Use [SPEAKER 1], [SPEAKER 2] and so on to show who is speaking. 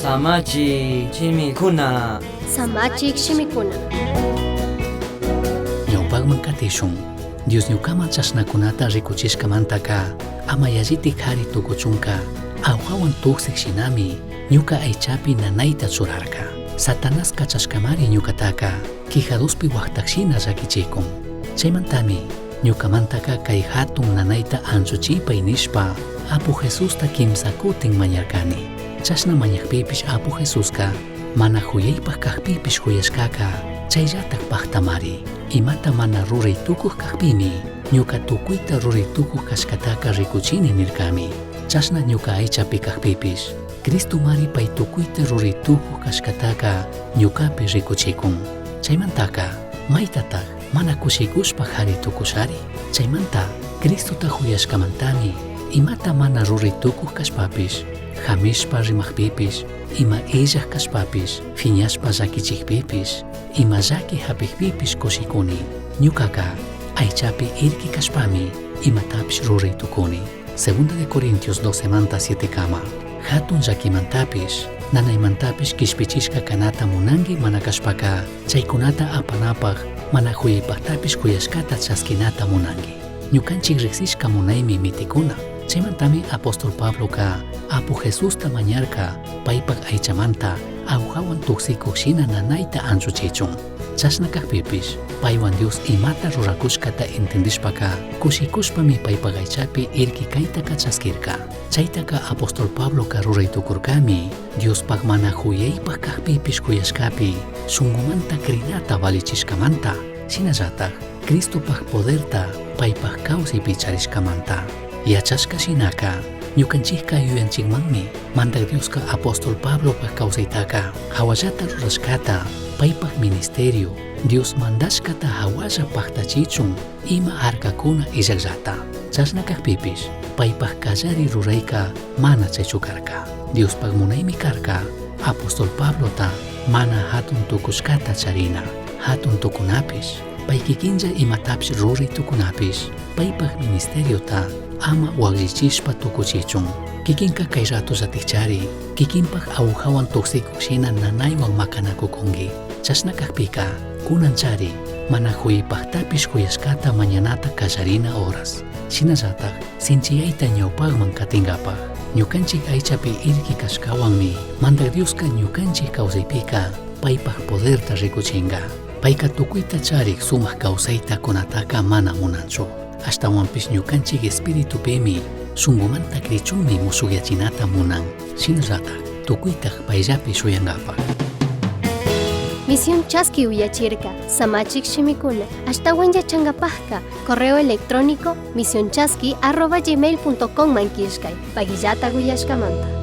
[SPEAKER 1] Samachik shimikuna.
[SPEAKER 2] Samachik shimikuna.
[SPEAKER 3] Ñawpakman katishun. Dios ñukaman chashnakunata rikuchishkamantaka ama yallitik jari tukuchunka aguawan tuksik shinami ñuka aychapi nanayta churarka. Satanás kachashkamari ñukataka quijaduspi waktakshina llakichikun. Chaymantami ñukamantaka kay hatun nanayta anchuchipay nishpa Apu Jesusta kimsa kutin mañarkani. Chashna mañakpipish Apu Jesuska mana huyaypaj kajpipish huyashkaka chayllatak paktamari. Imata mana ruray tukuj kajpimi ñuka tukuyta ruray tukuj kashkataka rikuchini nirkami. Chashna ñuka aychapi kajpipish Cristo mari pay tukuyta ruray tukuj kashkataka ñukapi rikuchikun. Chaymantaka maytataj mana kushikushpa jari tukushari. Chaymanta Cristota huyashkamantami imata mana ruray tukuj kashpapish hamishpa rimajpipish ima illaj kashpapish fiñashpa llakichikpipish ima llaki hapikpipish kushikuni. Ñukaka aychapi irki kashpami imatapish ruray tukuni. Segunda de Corintios 12 manta 7 kama. Hatun llakimantapish nanaymantapish kishpichishka kanata munanki mana kashpaka chaykunata apanapaj mana huyaypajtapish huyashkata chaskinata munanki. Ñukanchik riksishka munaymi mitikuna. Chaymantami apóstol Pabloka Apu Jesusta mañarka paypak aychamanta agujawan tuksikuq shina nanayta anchuchichun. Chashna kajpipish paywan Dios imata rurakushkata entendishpaka kushikushpami paypak aychapi irki kaytaka chaskirka. Chaytaka apóstol Pabloka ruray tukurkami Diospaj mana huyaypaj kajpipish huyashkapi shunkumanta crinata valichishkamanta shinallataj Cristopaj poderta paypaj kawsaypi charishkamanta. Yachashka shinaka ñukanchikka yuyanchikmanmi Mandak Dioska apóstol Pablopaj kawsaytaka hawallata rurashkata paypaj ministerio Dios mandashkata hawalla paktachichun ima harkakuna illakllata. Chashna kajpipish paypaj kallari rurayka mana chaychu karka. Diospaj munaymi karka apóstol Pablota mana hatun tukushkata charina, hatun tukunapish, pay kikinlla imatapish ruray tukunapish, paypaj ministeriota ama wakllichishpa tukuchichun. Kikinka kay rato llatikchari, kikinpaj agujawan tuksikuq shina nanaywan makanakukunki. Chashna kajpika, kunanchari, mana huyaypajtapish huyashkata mañanata kallarina horas. Shinallataj, sinchiyayta ñawpakman katinkapaj. Ñukanchik aychapi irki kashkawanmi, Mandak Dioska ñukanchik kawsaypika paypaj poderta rikuchinka. Payka tukuyta charik sumak kawsayta kunataka mana munanchu. Ashtawanpish ñukanchik espiritupimi shunkumanta krichunmi mushukyachinata munan. Shinallataj tukuytaj payllapi shuyankapaj.
[SPEAKER 2] Misión Chaski uyachirka, Samachik shimikuna, ashtawan yachankapajka, correo electrónico misionchaski@gmail.com man killkay, paguillata uyashkamanta.